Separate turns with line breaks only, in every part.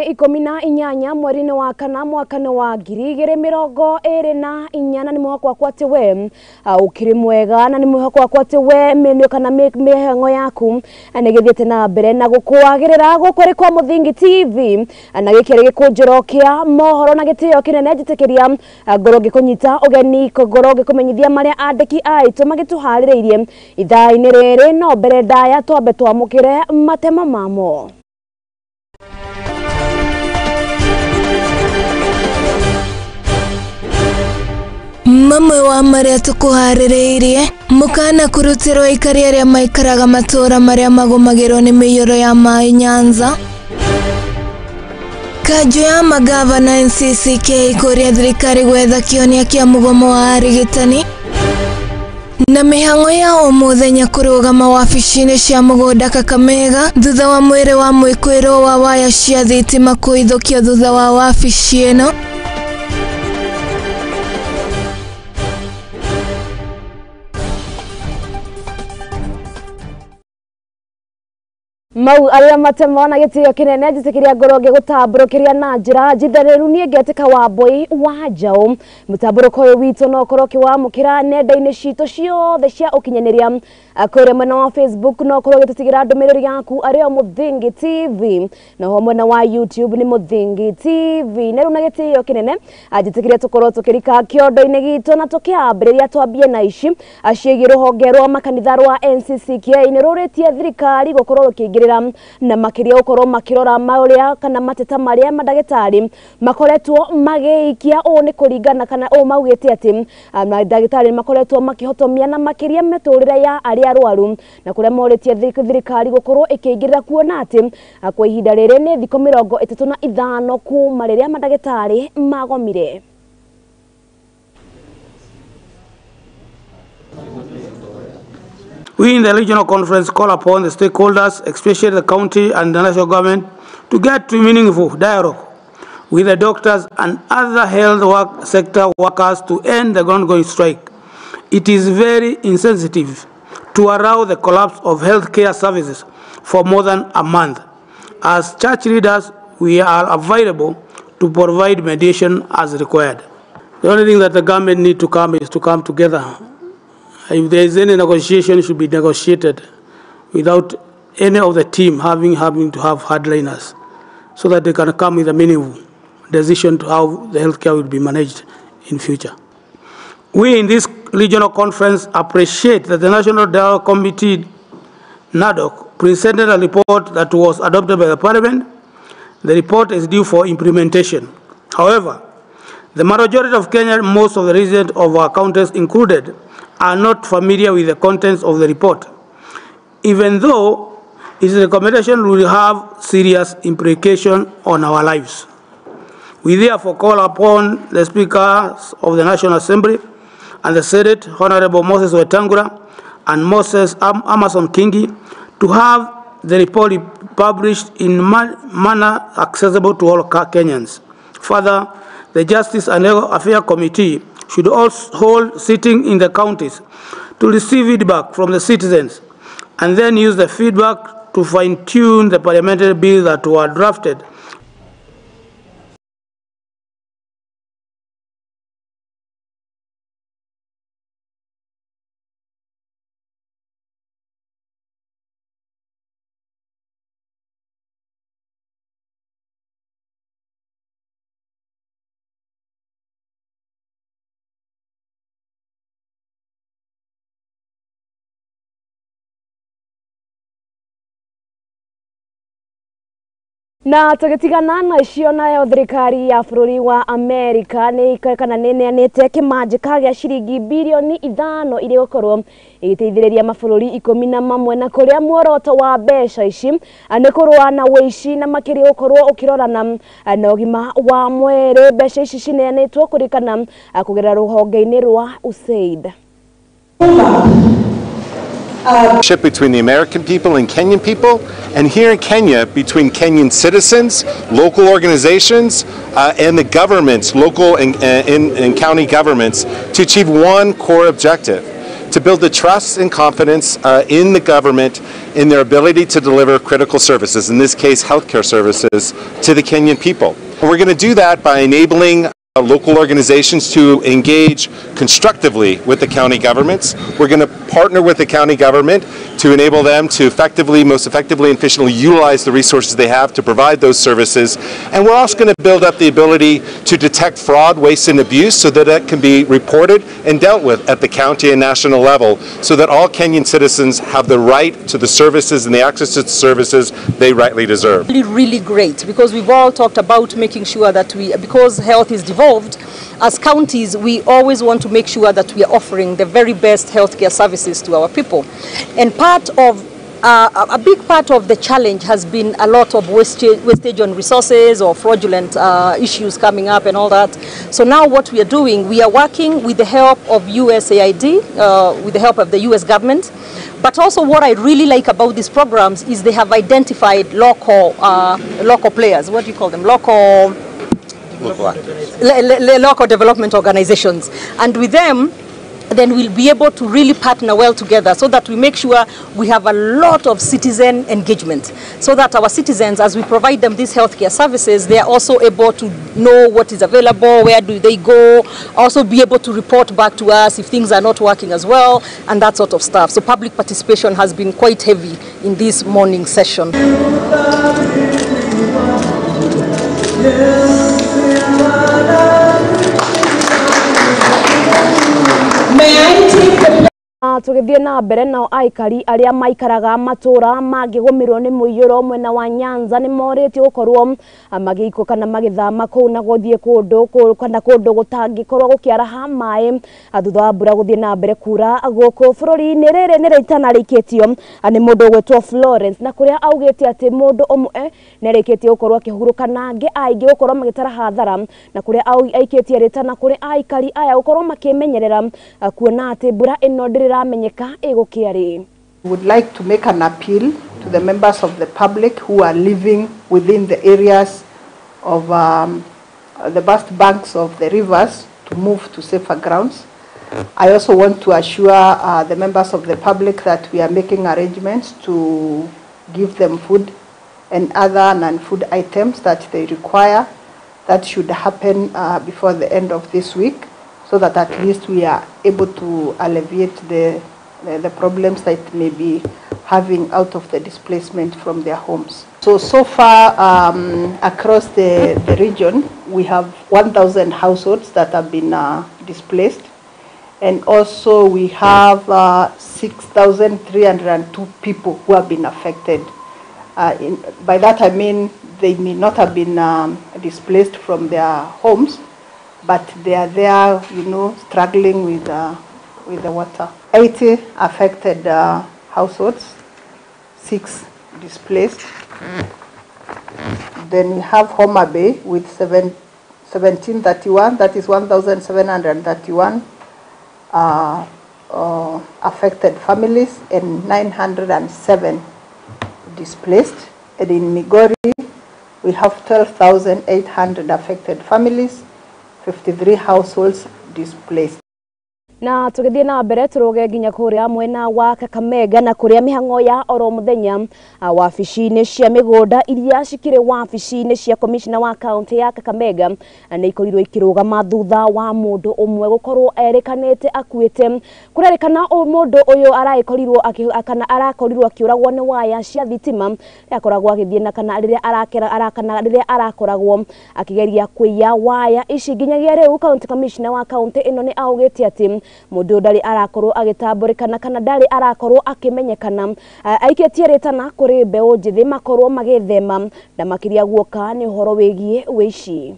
18 mweri-inĩ wa kana mwaka-inĩ wa 2024 na nĩ mwĩhoko wakwa atĩ we ũkĩrĩ mwega na nĩ mwĩhoko wakwa atĩ we mĩnio kana mĩhang'o yaku nĩ gĩthiĩte na mbere na gũkwagĩrĩra. Gũkũ arĩ kwa Mũthingi TV na gĩkĩ arĩ gĩkũnjĩro kĩa mohoro na gĩtĩo kĩnene njĩtĩkĩria ngorwo ngĩkũnyita ũgeni, ngorwo ngĩkũmenyithia marĩa andĩki aitũ magĩtũharĩrĩirie ithaa-inĩ rĩrĩ. No mbere ndaya twambe twamũkĩre matemo mamo.
Mamwe wa marĩa tũkũharĩrĩirie: mũkana kũrutĩrwo aikari arĩa maikaraga matũũra marĩa magũmagĩrwo nĩ mĩiyũro ya maĩ Nyanza, kanjũ ya magavana NCCK kũria thirikari gwetha kĩonia kĩa mũgomo wa arigitani, na mĩhang'o ya o mũthenya kũrũgama wabici-inĩ cia mũgũnda Kakamega thutha wa mwĩrĩ wa mwĩkũĩrwo wa waya cia thitima kũithũkio thutha wa wabici ĩno.
Mau arĩa matemo na gĩtĩo kĩnene njĩtĩkĩria ngorwo ngĩgũtambũrũkĩria na njĩra njithanĩru. Niĩ ngetĩka Wambui wa Njaũ. Mũtambũrũko ũyũ witũ no ũkorwo ũkĩwamũkĩra nenda-inĩ citũ ciothe cia ũkinyanĩria. Kũrĩa mwena wa Facebook no ũkorwo ũgĩtũtigĩra ndũmĩrĩri yaku arĩ o Mũthingi TV, naho mwena wa YouTube nĩ Mũthingi TV. Na rĩu na gĩtĩo kĩnene njĩtĩkĩria tũkorwo tũkĩrika kĩondo-inĩ gitũ na tũkĩambĩrĩria twambie na ici ciĩgiĩ rũhonge rwa makanitha rwa NCCK nĩ rũrĩtie thirikari gũkorwo rũkĩingĩrĩra na makĩria gũkorwo makĩrora maũrĩa kana mateta marĩa mandagĩtarĩ makoretwo magĩikia. Ũũ nĩ kũringana kana ũũ maugĩte atĩ mandagĩtarĩ makoretwo makĩhotomia na makĩria mĩtũrĩre ya arĩa arwaru, na kũrĩa morĩtie thirikari gũkorwo ĩkĩingĩrĩra kuona atĩ kwa ihinda rĩrĩ nĩ thikũ 35 kuma rĩrĩa mandagĩtarĩ magomire.
We in the regional conference call upon the stakeholders, especially the county and the national government, to get to meaningful dialogue with the doctors and other health work sector workers to end the ongoing strike. It is very insensitive to allow the collapse of healthcare services for more than a month. As church leaders, we are available to provide mediation as required. The only thing that the government needs to come is to come together. If there is any negotiation, it should be negotiated without any of the team having to have hardliners, so that they can come with a meaningful decision to how the healthcare will be managed in future. We in this regional conference appreciate that the National Dialogue Committee, NADOC, presented a report that was adopted by the Parliament. The report is due for implementation. However, the majority of Kenya, most of the residents of our counties included, are not familiar with the contents of the report, even though its recommendation will have serious implications on our lives. We therefore call upon the Speakers of the National Assembly and the Senate, Honorable Moses Wetangula and Moses Amason Kingi, to have the report published in manner accessible to all Kenyans. Further, the Justice and Legal Affairs Committee should also hold sitting in the counties to receive feedback from the citizens and then use the feedback to fine-tune the parliamentary bills that were drafted.
Na tũgĩtigana na icio, nayo thirikari ya bũrũri wa Amerika nĩ kana nĩ ĩneanĩte kĩmanjĩka gĩa ciringi birioni 5 iria gũkorwo ĩgĩteithĩrĩria mabũrũri 11, na kũrĩa muoroto wa mbeca ici nĩ kũrũa na ũici na makĩria gũkorwo ũkĩrorana na ũgima wa mwĩrĩ. Mbeca ici cineanĩtwo kũrĩkana kũgerera rũhonge-inĩ rwa USAID.
Between the American people and Kenyan people, and here in Kenya between Kenyan citizens, local organizations, and the governments, local and county governments, to achieve one core objective, to build the trust and confidence in the government in their ability to deliver critical services, in this case healthcare services, to the Kenyan people. And we're going to do that by enabling local organizations to engage constructively with the county governments. We're going to partner with the county government to enable them to effectively, most effectively and efficiently utilize the resources they have to provide those services. And we're also going to build up the ability to detect fraud, waste, and abuse so that it can be reported and dealt with at the county and national level so that all Kenyan citizens have the right to the services and the access to the services they rightly deserve.
Really, really great, because we've all talked about making sure that we, because health is devolved, as counties, we always want to make sure that we are offering the very best healthcare services to our people. And part of a big part of the challenge has been a lot of wastage on resources or fraudulent issues coming up and all that. So now what we are doing, we are working with the help of USAID, with the help of the US government. But also what I really like about these programs is they have identified local, local players. What do you call them? Local development organizations. And with them, then we'll be able to really partner well together so that we make sure we have a lot of citizen engagement, so that our citizens, as we provide them these healthcare services, they are also able to know what is available, where do they go, also be able to report back to us if things are not working as well, and that sort of stuff. So public participation has been quite heavy in this morning session.
Tũgĩthiĩ na mbere nao aikari arĩa maikaraga matũra mangĩgũmĩrwo nĩ mũiyũro mwena wa Nyanza nĩ morĩtio gũkorwo magĩikwo kana magĩthama kũu na gũthiĩ kũndũ kana kũndũ gũtangĩkorwo gũkĩaraha maĩ thutha wa mbura gũthiĩ na mbere kura gũkũ bũrũri-inĩ. Rĩrĩ nĩ rĩtana rĩikĩtio nĩ mũndũ ũgwĩtwo Florence, na kũrĩa augĩte atĩ mũndũ ũmwe nĩ arĩkĩtie gũkorwo akĩhurũka na angĩ aingĩ gũkorwo magĩtara hathara, na kũrĩa aikĩtie rĩtana kũrĩ aikari aya gũkorwo makĩmenyerera kuona atĩ mbura ĩno ndĩrĩ.
We would like to make an appeal to the members of the public who are living within the areas of the vast banks of the rivers to move to safer grounds. I also want to assure the members of the public that we are making arrangements to give them food and other non-food items that they require. That should happen before the end of this week, so that at least we are able to alleviate the problems that may be having out of the displacement from their homes. So far across the region, we have 1,000 households that have been displaced. And also we have 6,302 people who have been affected. By that I mean they may not have been displaced from their homes, but they are there, you know, struggling with the water. 80 affected households, 6 displaced. Then we have Homa Bay with 1731, that is 1,731 affected families and 907 displaced. And in Migori, we have 12,800 affected families, 53 households displaced.
Na tugithie na mbere turuge nginya kuria mwena wa Kakamega na kuria mihango ya oro muthenya wabici-inĩ cia mĩgũnda iria cikĩrĩ wabici-inĩ cia commissioner wa county ya Kakamega nĩ ikorirwo ikĩrũgama thutha wa mũndũ ũmwe gũkorwo erĩkanĩte akuĩte. Kũrerĩkana mũndũ ũyũ arakorirwo kana arakorirwo akĩũragwo nĩ waya cia thitima akoragwo agĩthiĩ na kana rĩrĩa arakera arakana rĩrĩa arakoragwo akĩgeria kũiya waya ici. Nginyagia rĩu county commissioner wa county ĩno nĩ augĩte atĩ mundu ndari arakorwo agitamburikana kana ndari arakorwo akimenyekana. Aikitie ritana kuri mbeu njithi makorwo magithema na makiria guoka ni uhoro wigie wici.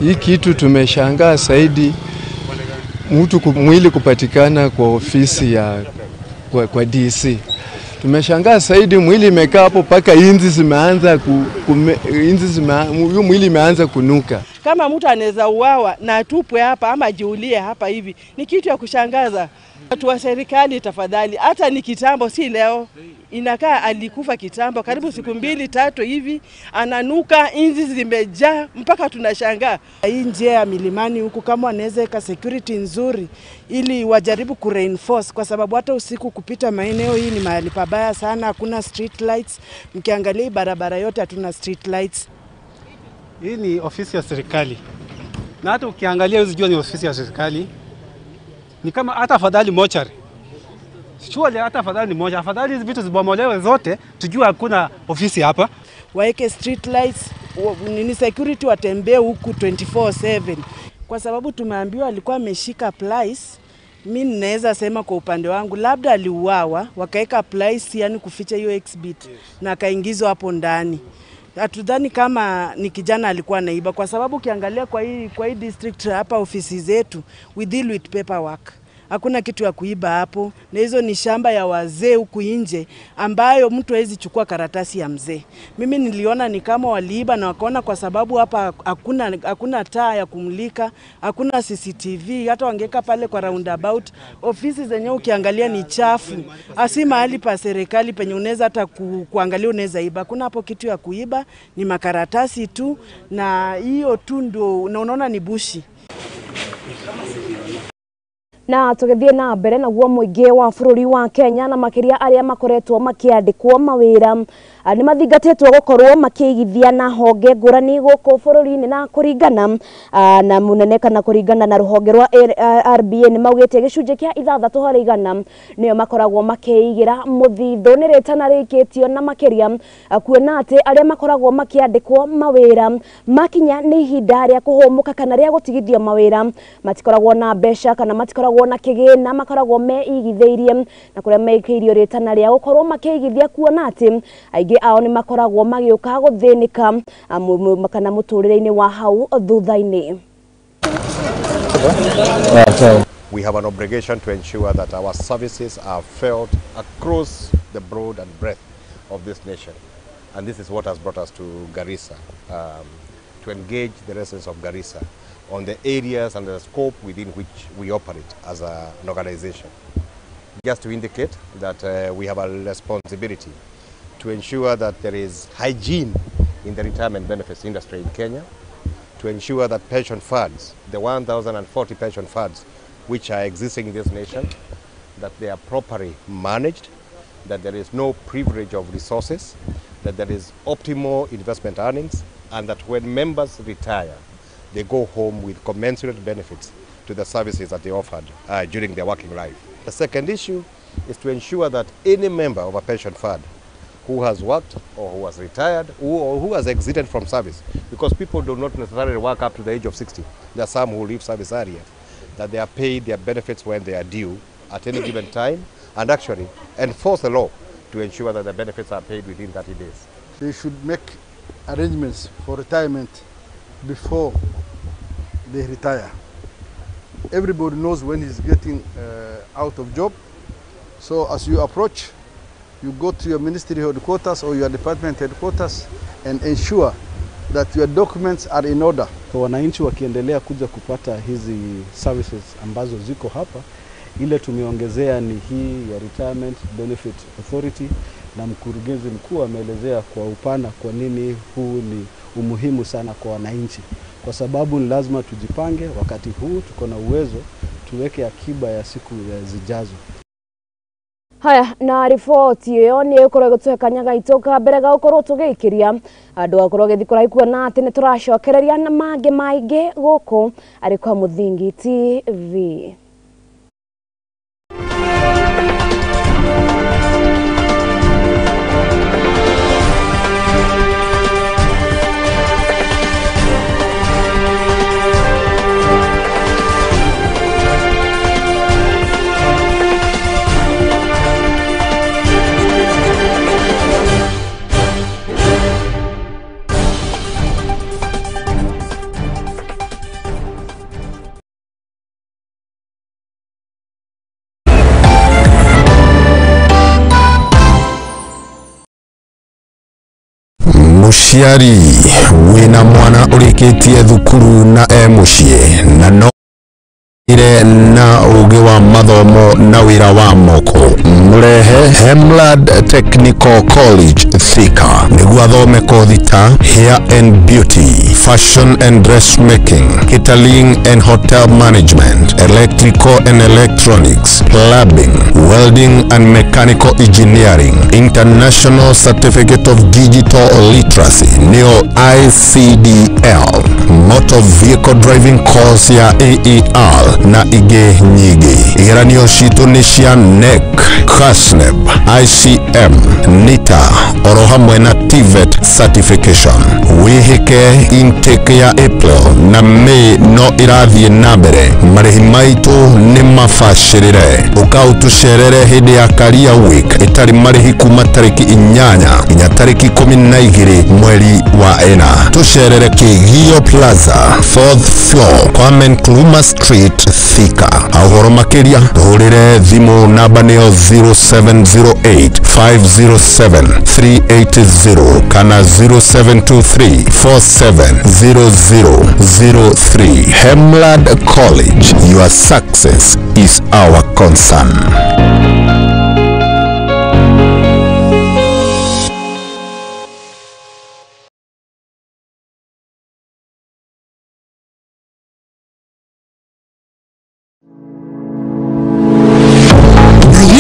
Hii kitu tumeshangaa zaidi, mtu mwili kupatikana kwa ofisi ya kwa DC. Tumeshangaa zaidi mwili imekaa hapo paka inzi zimeanza mwili imeanza kunuka.
Kama mtu anaweza uawa na atupwe hapa ama ajiulie hapa hivi, ni kitu ya kushangaza. Watu wa serikali tafadhali, hata ni kitambo, si leo. Inakaa alikufa kitambo, karibu siku 2-3 hivi, ananuka, inzi zimejaa mpaka tunashangaa.
Hii njia ya milimani huku kama wanaweza weka security nzuri ili wajaribu ku reinforce, kwa sababu hata usiku kupita maeneo hii ni mahali pabaya sana, hakuna street lights. Mkiangalia barabara yote hatuna street lights.
Hii ni ofisi ya serikali. Na hata ukiangalia usijua ni ofisi ya serikali. Ni kama hata afadhali mochari. Surely hata afadhali ni moja. Afadhali hizi vitu zibomolewe zote, tujue hakuna ofisi hapa.
Waeke street lights, nini security watembee huku 24/7. Kwa sababu tumeambiwa alikuwa ameshika plies. Mimi ninaweza sema kwa upande wangu labda aliuawa, wakaeka plies yani kuficha hiyo exhibit, yes, na akaingizwa hapo ndani. Hatudhani kama ni kijana alikuwa anaiba, kwa sababu ukiangalia kwa hii district hapa ofisi zetu we deal with paperwork. Hakuna kitu ya kuiba hapo, na hizo ni shamba ya wazee huku nje ambayo mtu hawezi chukua karatasi ya mzee. Mimi niliona ni kama waliiba na wakaona kwa sababu hapa hakuna taa ya kumulika, hakuna CCTV, hata wangeka pale kwa roundabout. Ofisi zenyewe ukiangalia ni chafu. Asi mahali pa serikali penye unaweza hata kuangalia unaweza iba. Kuna hapo kitu ya kuiba, ni makaratasi tu, na hiyo tu ndio unaona ni bushi.
Na tugithie na mbere naguo muingi wa bururi wa Kenya na makiria aria makoretwo makiandikwo mawira ni mathingatitwo gukorwo makiigithia na honge ngurani guku bururi-ini na kuringana na munene kana kuringana na ruhonge rwa RBA ni maugite gicunji kia 6% nio makoragwo makiigira muthitho ni ritana rikitio na makiria kuona ati aria makoragwo makiandikwo mawira makinya ni ihinda ria kuhumuka kana ria gutigithio mawira matikoragwo na mbeca kana matikoragwo na kigina makoragwo meigithĩirie na kuria meikĩirio rĩtana rĩa gũkorwo makĩigithia kuona atĩ aingĩ ao nĩ makoragwo magĩũka gũthĩnĩka kana mũtũrĩre-inĩ wa hau thutha-inĩ.
We have an obligation to ensure that our services are felt across the broad and breadth of this nation. And this is what has brought us to Garissa, to engage the residents of Garissa on the areas and the scope within which we operate as an organization. Just to indicate that we have a responsibility to ensure that there is hygiene in the retirement benefits industry in Kenya, to ensure that pension funds, the 1,040 pension funds which are existing in this nation, that they are properly managed, that there is no privilege of resources, that there is optimal investment earnings, and that when members retire, they go home with commensurate benefits to the services that they offered during their working life. The second issue is to ensure that any member of a pension fund who has worked or who has retired or who has exited from service, because people do not necessarily work up to the age of 60. There are some who leave service earlier, that they are paid their benefits when they are due at any given time, and actually enforce the law to ensure that the benefits are paid within 30 days.
They should make arrangements for retirement before they retire. Everybody knows when he's getting out of job. So as you approach, you go to your ministry headquarters or your department headquarters and ensure that your documents are in order.
Kwa wananchi wakiendelea kuja kupata hizi services ambazo ziko hapa, ile tumeongezea ni hii ya Retirement Benefit Authority, na mkurugenzi mkuu ameelezea kwa upana kwa nini huu ni umuhimu sana kwa wananchi, kwa sababu ni lazima tujipange wakati huu tuko na uwezo, tuweke akiba ya siku ya zijazo.
Haya, na riboti ĩyo nĩ ĩgũkorwo ĩgĩtũhe kanya gaitũ ka mbere ga gũkorwo tũgĩikĩria andũ akorwo gĩthiĩ kũraihu na atĩ nĩ tũracokereria na mangĩ maingĩ gũkũ arĩ kwa Mũthingi TV.
Muciari wina mwana urikitie thukuru na e mucii na no Na ũgĩ wa mathomo na wĩra wa moko. Mũrehe Hemlad Technical College Thika nĩguo athome kothi ta hair and beauty, fashion and dressmaking, catering and hotel management, electrical and electronics, plumbing, welding and mechanical engineering, International Certificate of Digital Literacy nĩyo ICDL, motor vehicle driving course ya AER na ingĩ nyingĩ. Igeranio citũ nĩ cia NEC, KASNEB, ICM, NITA oro hamwe na TVET certification. Wĩhĩke intake ya April na May no ĩrathiĩ na mbere. Marĩhi maitũ nĩ mabacĩrĩre. Ũka ũtũcerere hĩndĩ ya Career Week ĩtarĩ marĩhi kuma tarĩki 8 nginya tarĩki 12 mweri wa 4. Tũcerere Kĩgio Plaza, 4th floor, Kwame Nkrumah Street, Thika. Ũhoro makĩria tũhũrĩre thimũ namba nĩyo 0708 507 380 kana 0723 470003. Hemlad College, your success is our concern.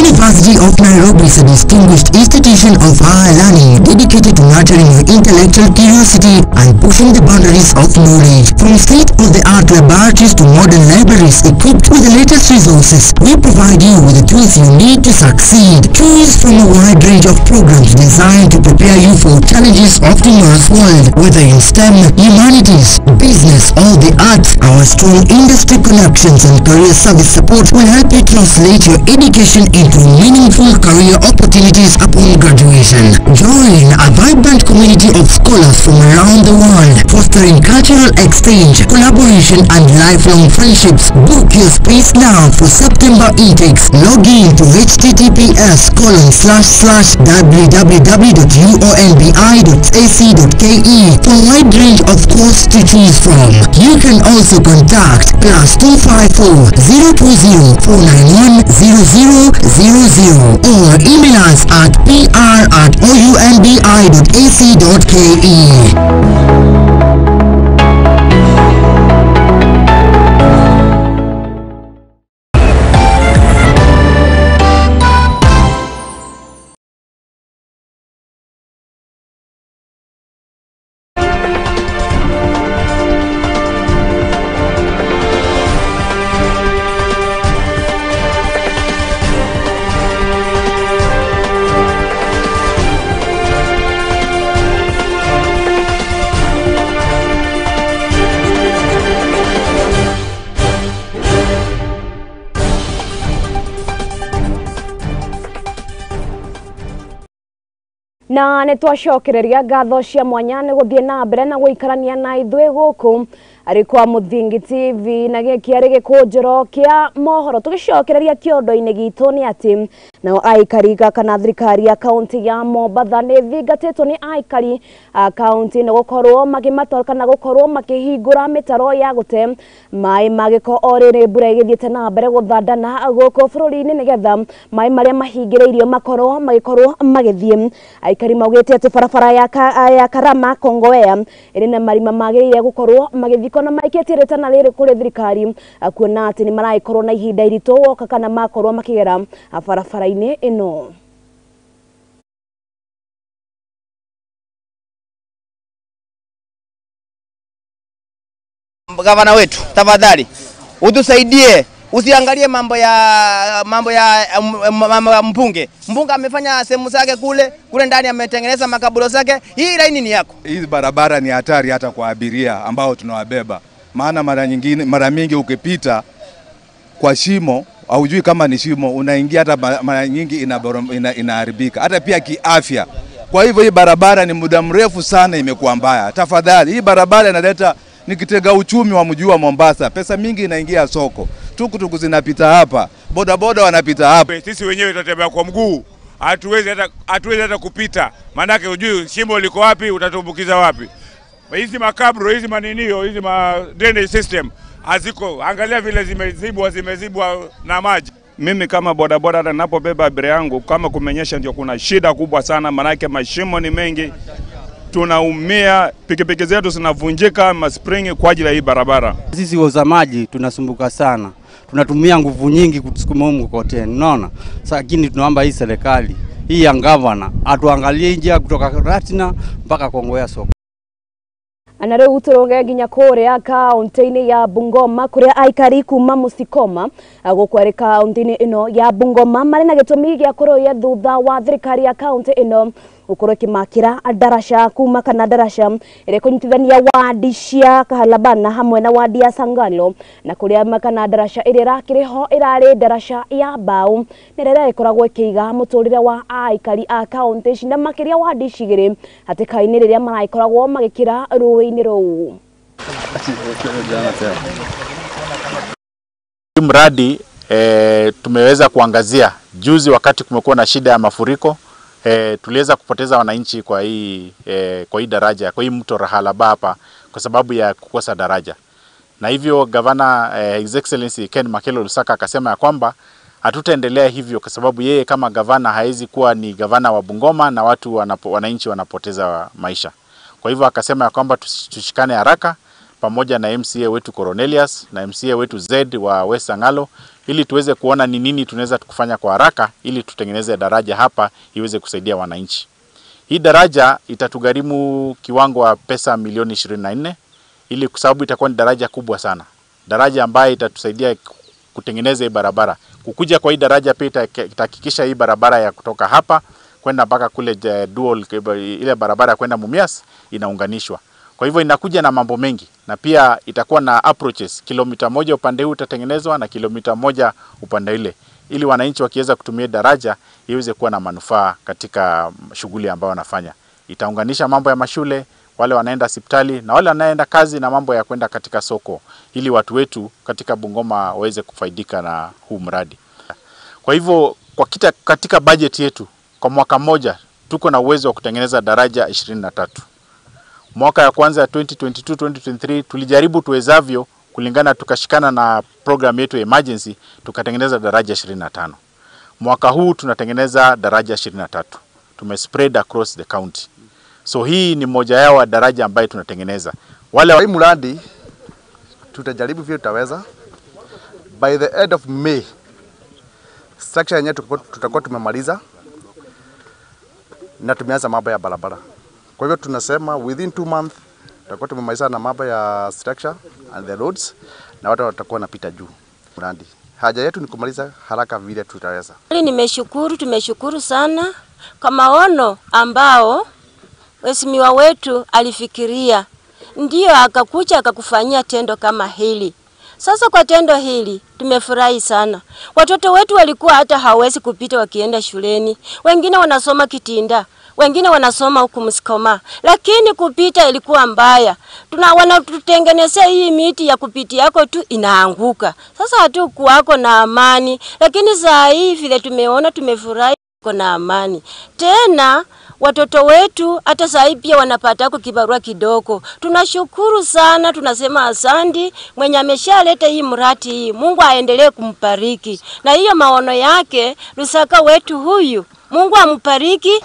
University of Nairobi is a distinguished institution of higher learning dedicated to nurturing your intellectual curiosity and pushing the boundaries of knowledge. From state-of-the-art laboratories to modern libraries equipped with the latest resources, we provide you with the tools you need to succeed. Choose from a wide range of programs designed to prepare you for challenges of tomorrow's world, whether in STEM, humanities, business, or the arts. Our strong industry connections and career service support will help you translate your education into meaningful career opportunities upon graduation. Join a vibrant community of scholars from around the world, fostering cultural exchange, collaboration, and lifelong friendships. Book your space now for September intakes. Log in to https://www.uonbi.ac.ke for a wide range of courses to choose from. You can also contact +254 020 491 0000 or email us at pr@ounbi.ac.ke.
Na nĩ twacokereria ngatho cia mwanya nĩ gũthiĩ na mbere na gũikarania na ithuĩ gũkũ arĩ kwa Mũthingi TV na gĩkĩ arĩ gĩkũnjũro kĩa mohoro. Tũgĩcokereria kĩondo-inĩ gitũ nĩ atĩ nao aikari kana thirikari ya kaunti ya Mombatha nĩ thingatĩtwo nĩ aikari a kaunti nĩ gũkorwo makĩmatora kana gũkorwo makĩhingũra mĩtaro ya gũte maĩ ma gĩko o rĩrĩ mbura ĩgĩthiĩte na mbere gũthandana gũkũ bũrũri-inĩ nĩgetha maĩ marĩa mahingĩrĩirio makorwo magĩkorwo magĩthiĩ. Aikari maugĩte atĩ barabara ya Karama Kongowea ĩrĩ na marima magĩrĩire gũkorwo magĩthikwo na maikĩtie rĩtana rĩrĩ kũrĩ thirikari kuona atĩ nĩ maragĩkorwo na ihinda iritũ woka kana makorwo makĩgera barabara-inĩ ĩno.
Gavana wetu, tafadhali utusaidie, usiangalie mambo ya mbunge. Mbunge amefanya sehemu zake kule ndani, ametengeneza makaburo zake. Hii laini ni yako.
Hizi barabara ni hatari hata kwa abiria ambao tunawabeba. Maana mara mingi ukipita kwa shimo, haujui kama ni shimo, unaingia, hata mara nyingi inaharibika. Hata pia kiafya. Kwa hivyo hii barabara ni muda mrefu sana imekuwa mbaya. Tafadhali, hii barabara inaleta ni kitega uchumi wa mji wa Mombasa. Pesa mingi inaingia soko. Tukutuku zinapita hapa, bodaboda wanapita hapa.
Sisi wenyewe tutatembea kwa mguu. Hatuwezi hata kupita. Maanake hujui shimo liko wapi, utatumbukiza wapi. Hizi makabro, hizi maninio, hizi ma drainage system haziko, angalia vile zimezibwa na maji.
Mimi kama bodaboda hata ninapobeba abiria yangu, kama kumenyesha ndio kuna shida kubwa sana, manake mashimo ni mengi, tunaumia, pikipiki zetu zinavunjika maspringi kwa ajili ya hii barabara.
Sisi wauza maji tunasumbuka sana, tunatumia nguvu nyingi kusukuma humu mkokoteni, unaona. Lakini tunaomba hii serikali hii ya gavana atuangalie njia kutoka Ratina mpaka Kongowea soko.
Na rĩu tũrũge nginya kũrĩa kaunti-inĩ ya Bungoma kũrĩa aikari kuma Musikoma gũkũ arĩ kaunti-inĩ ĩno ya Bungoma marĩ na gĩtũmi gĩa kũrũia thutha wa thirikari ya kaunti ĩno gũkorwo ĩkĩmakĩra ndaraca kuma kana ndaraca ĩrĩa ĩkũnyitithania wadi cia Kahalabana hamwe na wadi ya Sangalo na kũrĩa kana ndaraca ĩrĩa ĩrakĩrĩ ho ĩrarĩ ndaraca ya mbaũ na ĩrĩa ĩkoragwo ĩkĩiga mũtũrĩre wa aikari a kaunti ici na makĩria wadi ici igĩrĩ hatĩka-inĩ rĩrĩa maragĩkoragwo magĩkĩra rũĩ-inĩ rũu.
Mradi tumeweza kuangazia juzi wakati kumekuwa na shida ya mafuriko. Tuliweza kupoteza wananchi kwa hii daraja, kwa hii mto Rahalaba hapa kwa sababu ya kukosa daraja. Na hivyo gavana His Excellency Ken Makelo Lusaka akasema ya kwamba hatutaendelea hivyo kwa sababu yeye kama gavana haezi kuwa ni gavana wa Bungoma na watu wananchi wanapoteza maisha. Kwa hivyo akasema ya kwamba tushikane haraka pamoja na MCA wetu Cornelius na MCA wetu Z wa West Sangalo ili tuweze kuona ni nini tunaweza kufanya kwa haraka ili tutengeneze daraja hapa iweze kusaidia wananchi. Hii daraja itatugharimu kiwango wa pesa milioni 24 ili kwa sababu itakuwa ni daraja kubwa sana. Daraja ambayo itatusaidia kutengeneza hii barabara. Kukuja kwa hii daraja pia itahakikisha hii barabara ya kutoka hapa kwenda mpaka kule dual, ile barabara kwenda Mumias inaunganishwa. Kwa hivyo inakuja na mambo mengi na pia itakuwa na approaches, kilomita 1 upande huu utatengenezwa na kilomita 1 upande ile, ili wananchi wakiweza kutumia daraja iweze kuwa na manufaa katika shughuli ambayo wanafanya. Itaunganisha mambo ya mashule, wale wanaenda hospitali na wale wanaenda kazi na mambo ya kwenda katika soko, ili watu wetu katika Bungoma waweze kufaidika na huu mradi. Kwa hivyo kwa katika budget yetu kwa mwaka mmoja tuko na uwezo wa kutengeneza daraja 23. Mwaka ya kwanza ya 2022-2023 tulijaribu tuwezavyo kulingana, tukashikana na program yetu ya emergency tukatengeneza daraja 25. Mwaka huu tunatengeneza daraja 23. Tumespread across the county. So hii ni moja yao wa daraja ambayo tunatengeneza. Wale
mradi tutajaribu vile tutaweza. By the end of May structure yenyewe tutakuwa tumemaliza na tumeanza mambo ya barabara. Kwa hivyo tunasema within 2 months tutakuwa tumemaliza na mambo ya structure and the roads na watu watakuwa wanapita juu. Mradi haja yetu ni kumaliza haraka vile tutaweza.
Nimeshukuru, tumeshukuru sana kwa maono ambao mheshimiwa wetu alifikiria, ndiyo akakuja akakufanyia tendo kama hili. Sasa kwa tendo hili tumefurahi sana. Watoto wetu walikuwa hata hawezi kupita wakienda shuleni. Wengine wanasoma Kitinda, wengine wanasoma huku Musikoma, lakini kupita ilikuwa mbaya. Wanatutengenezea hii miti ya kupitia yako tu inaanguka. Sasa hatukuwako na amani, lakini saa hii vile tumeona tumefurahi na amani. Tena watoto wetu hata saa hii pia wanapata kibarua kidogo. Tunashukuru sana, tunasema asante mwenye ameshaleta hii mradi hii. Mungu aendelee kumbariki. Na hiyo maono yake Lusaka wetu huyu, Mungu ambariki.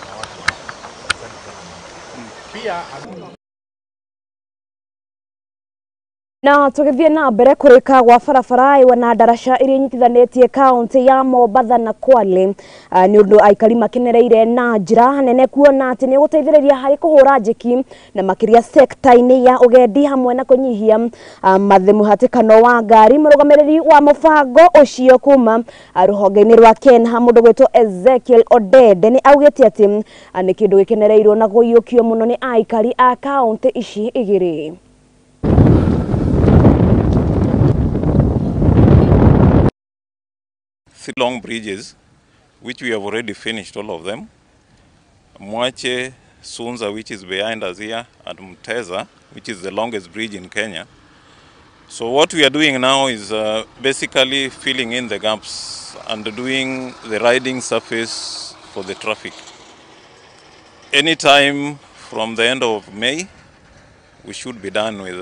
Na tugithie na mbere kurika gwa barabara iwa na ndaraca iria inyitithanĩtie kaunti ya Mombatha na Kwale ni undu aikari makenereire na njira nene kuona ati ni guteithĩrĩria harĩ kũhũra njeki na makĩria sekta-inĩ ya ũgendi hamwe na kũnyihia mũhatĩkano wa ngari. Mũrũgamĩrĩri wa mũbango ũcio kuma rũhonge-inĩ rwa KENHA mũndũ gwĩtwo Ezekiel Odede nĩ augĩte atĩ nĩ kĩndũ gĩkenereirwo na kũiyũkio mũno nĩ aikari a kaunti ici igĩrĩ.
Long bridges, which we have already finished all of them. Mwache, Sunza, which is behind us here, and Mteza, which is the longest bridge in Kenya. So what we are doing now is basically filling in the gaps and doing the riding surface for the traffic. Anytime from the end of May, we should be done with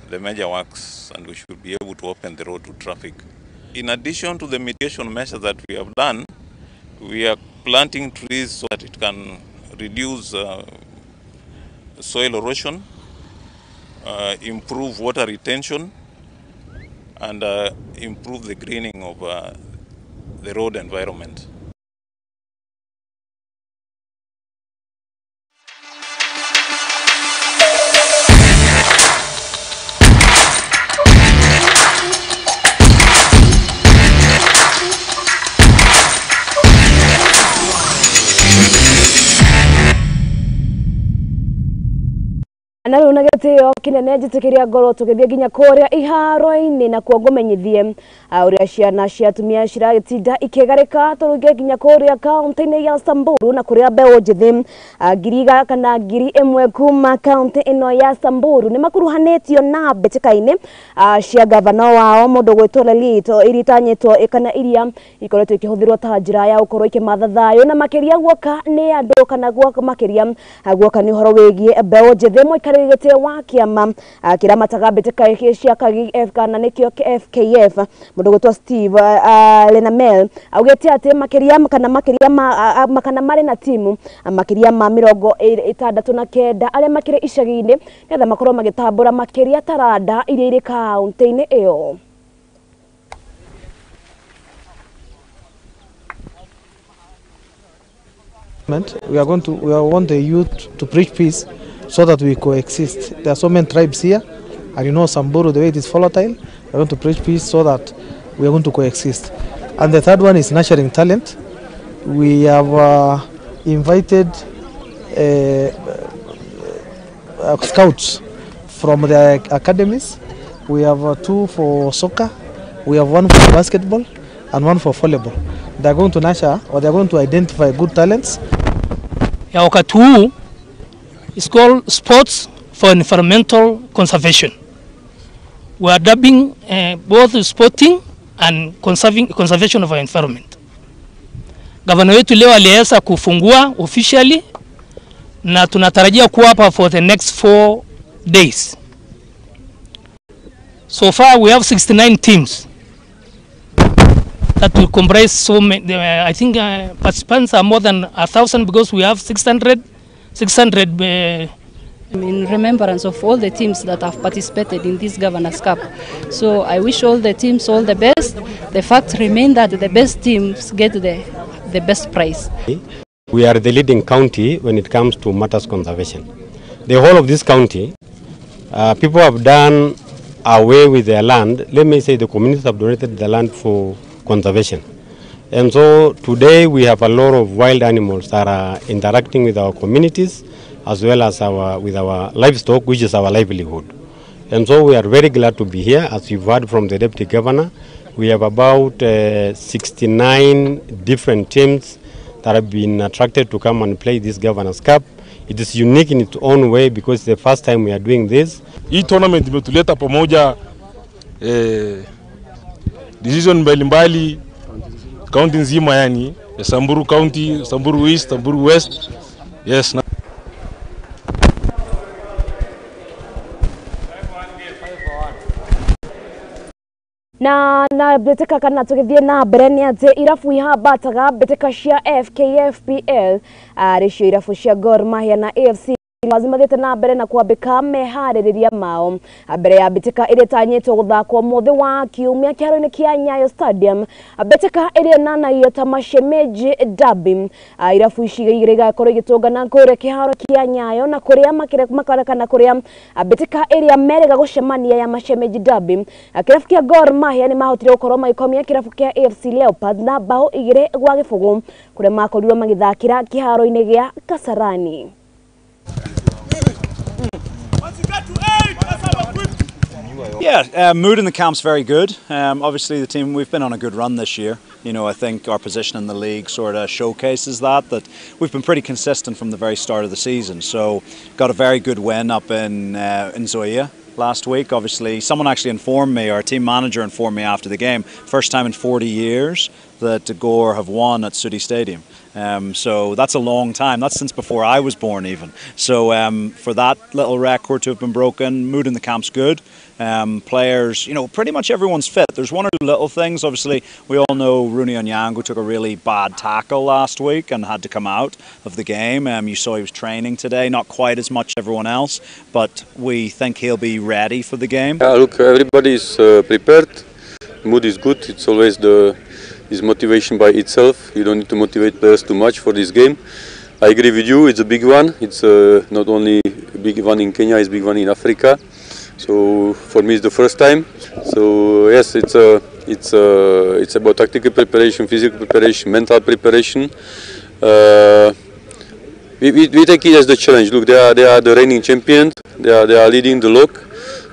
the major works, and we should be able to open the road to traffic. In addition to the mitigation measures that we have done, we are planting trees so that it can reduce soil erosion, improve water retention, and improve the greening of the road environment.
Na rĩu na gĩtĩo kĩnene njĩtĩkĩria ngorwo tũgĩthiĩ nginya kũrĩa iharo-inĩ na kuo ngũmenyithie ũrĩa ciana cia atumia ciragĩtinda ikĩgarĩka tũrũge nginya kũrĩa kaunti-inĩ ya Samburu na kũrĩa mbeũ njĩthĩ 1,000 kana 1,000 kuma kaunti ĩno ya Samburu nĩ makuruhanĩtio na mbĩtĩka-inĩ cia gavana wao mũndũ gwĩtwo Lelito iria itanyĩtwo kana iria ikoretwo ikĩhũthĩrwo ta njĩra ya gũkorwo ikĩmatha thayũ na makĩria guoka nĩ andũ kana guoka makĩria guoka nĩ ũhoro wĩgiĩ mbeũ njĩthĩ mũikarĩri gĩtĩ wa kĩama kĩramataga mbĩtĩka cia Kagi F kana nĩkĩo FKF mũndũ gwĩtwo Steve Lenamel augĩte atĩ makĩria kana makĩria kana marĩ na timu makĩria ma 69 arĩa makĩrĩ icagi-inĩ nĩgetha makorwo magĩtambũra makĩria taranda iria irĩ kaunti-inĩ ĩyo.
We are going to we want the youth to preach peace so that we coexist. There are so many tribes here, and you know Samburu, the way it is volatile, we are going to preach peace so that we are going to coexist. And the third one is nurturing talent. We have invited scouts from the academies. We have 2 for soccer, we have 1 for basketball, and 1 for volleyball. They are going to nurture, or they are going to identify good talents.
Ya wakati huu is called Sports for Environmental Conservation. We are dubbing both sporting and conservation of our environment. Gavana wetu leo aliweza kufungua officially na tunatarajia kuwa hapa for the next 4 days. So far we have 69 teams that will comprise so many, I think participants are more than 1,000 because we have 600
in remembrance of all the teams that have participated in this Governor's Cup. So I wish all the teams all the best. The fact remains that the best teams get the best prize.
We are the leading county when it comes to matters conservation. The whole of this county, people have done away with their land. Let me say the communities have donated the land for conservation. And so today we have a lot of wild animals that are interacting with our communities as well as with our livestock, which is our livelihood. And so we are very glad to be here. As you've heard from the Deputy Governor, we have about 69 different teams that have been attracted to come and play this Governor's Cup. It is unique in its own way because it's the first time we are doing this.
Hii tournament imetuleta pamoja decision mbalimbali county nzima, yani Samburu County, Samburu East, Samburu West. Yes.
Na mbĩtĩka kana tũgĩthiĩ na mbere nĩ atĩ irabu ihambataga mbĩtĩka cia FKFPL rĩcio irabu cia Gor Mahia na AFC mazimathiĩte na mbere na kwambĩka meharĩrĩria mao mbere ya mbĩtĩka ĩrĩa ĩtanyĩtwo gũthakwo mũthĩ wa kiumia kĩharo-inĩ kĩa Nyayo Stadium. Mbĩtĩka ĩrĩa ĩnanagio ta Mashemeji Derby, irabu ici igĩrĩ igakorwo igĩtũngana kũrĩa kĩharo kĩa Nyayo na kũrĩa makarekana kũrĩa mbĩtĩka ĩrĩa merĩga gũcemania ya Mashemeji Derby. Kĩrabu kĩa Gor Mahia nĩ mahotire gũkorwo magĩkomia kĩrabu kĩa AFC Leopards na bao 2-0 kũrĩa makorirwo magĩthakĩra kĩharo-inĩ gĩa Kasarani.
Yeah, mood in the camp's very good. Obviously the team, we've been on a good run this year. You know, I think our position in the league sort of showcases that we've been pretty consistent from the very start of the season. So got a very good win up in Nzoia last week. Obviously, someone actually informed me, our team manager informed me after the game, first time in 40 years that Gor have won at Sudi Stadium. So that's a long time. That's since before I was born even. So for that little record to have been broken, mood in the camp's good. Players, you know, pretty much everyone's fit. There's one or two little things. Obviously, we all know Rooney Onyango took a really bad tackle last week and had to come out of the game. You saw he was training today, not quite as much as everyone else, but we think he'll be ready for the game.
Yeah, look, everybody is prepared. Mood is good. It's always the is motivation by itself. You don't need to motivate players too much for this game. I agree with you, it's a big one. It's not only a big one in Kenya, it's a big one in Africa. So for me it's the first time. So yes, it's about tactical preparation, physical preparation, mental preparation. We take it as the challenge. Look, they are the reigning champions. They are leading the log.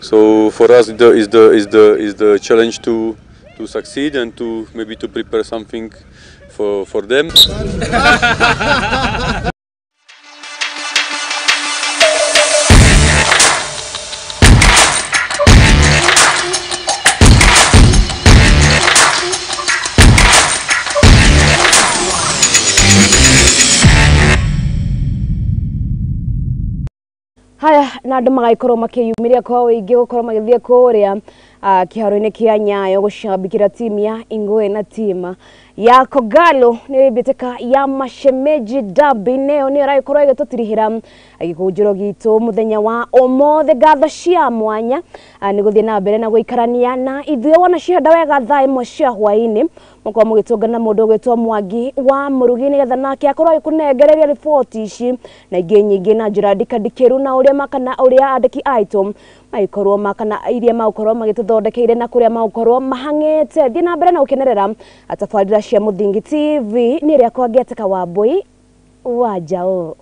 So for us is the challenge to succeed and to maybe to prepare something for them.
Haya na andu magaikorwo makiyumiria kwa uingi gukorwo magithie kuria kiharo-ini kia Nyayo gucambikira timu ya Ingwe na timu ya Kogalo ni mbitika ya Mashemeji Derby neo ni iragĩkorwo ĩgĩtũtirihĩra gĩkũnjĩro gitũ mũthenya wa ũmũthĩ. Ngatho cia mwanya nĩ gũthiĩ na mbere na gũikarania na ithuĩ wona cienda wega thaa 1 cia hwaĩ-inĩ mũkorwo mũgĩtũngana mũndũ ũgwĩtwo Mwangi wa Mũrugi nĩgetha nake akorwo agĩkũnengereria riboti ici na ingĩ nyingĩ na njĩra ndikandikĩru na ũrĩa makana ũrĩa andĩki aitũ magĩkorwo makana iria magũkorwo magĩtũthondekeire na kũrĩa magũkorwo mahang'ĩte. Thiĩ na mbere na gũkenerera tabarĩra cia Mũthingi TV nĩ ĩrĩa kwangĩatĩka Wambui wa Njaũ.